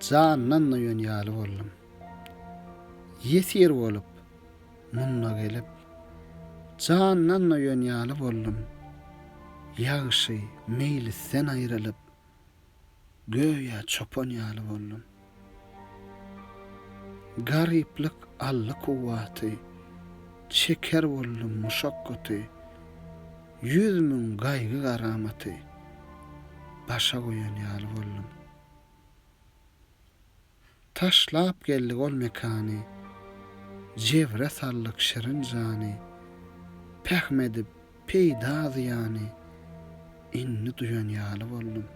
Jandan doýan ýaly boldum. Ýesir bolup, munda gelip, Jandan doýan ýaly boldum. Ýagşy meýlisden aýrylyp, Göýä çopan ýaly boldum. Garyplyk aldy kuwwaty, Çeker boldum muşakgaty, 100 000 gaýgy-garamaty Başa goýan ýaly boldum. Taşlap geldik ol mekany, Jebre saldyk şirin jany, Pähm edip peýda-zyýany Indi duýan ýaly boldum.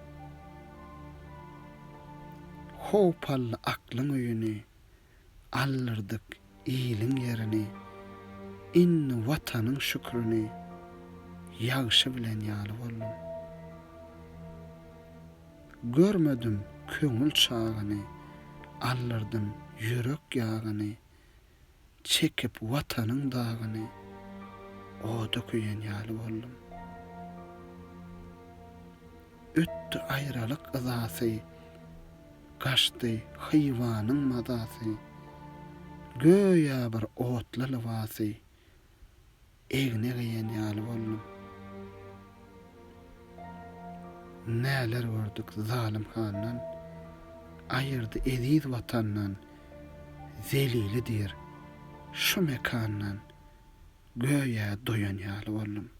Howp aldy aklyň öýüni, Aldyrdyk iliň ýerini, Indi Watanyň şükrüni Ýagşy bilen ýaly boldum. Görmedim köňül çagyny, Aldyrdym ýürek ýagyny, Çekip Watanyň dagyny, Oda köýen ýaly boldum. Ötdi aýralyk yzasy, Gaçdy Hywanyň mazasy, Göýä bir otly lybasy, Egne geýen ýaly boldum. Näler gördük zalym handan, Aýyrdy eziz Watandan, Zelili diýr, şu mekandan, Göýä doýan ýaly boldum.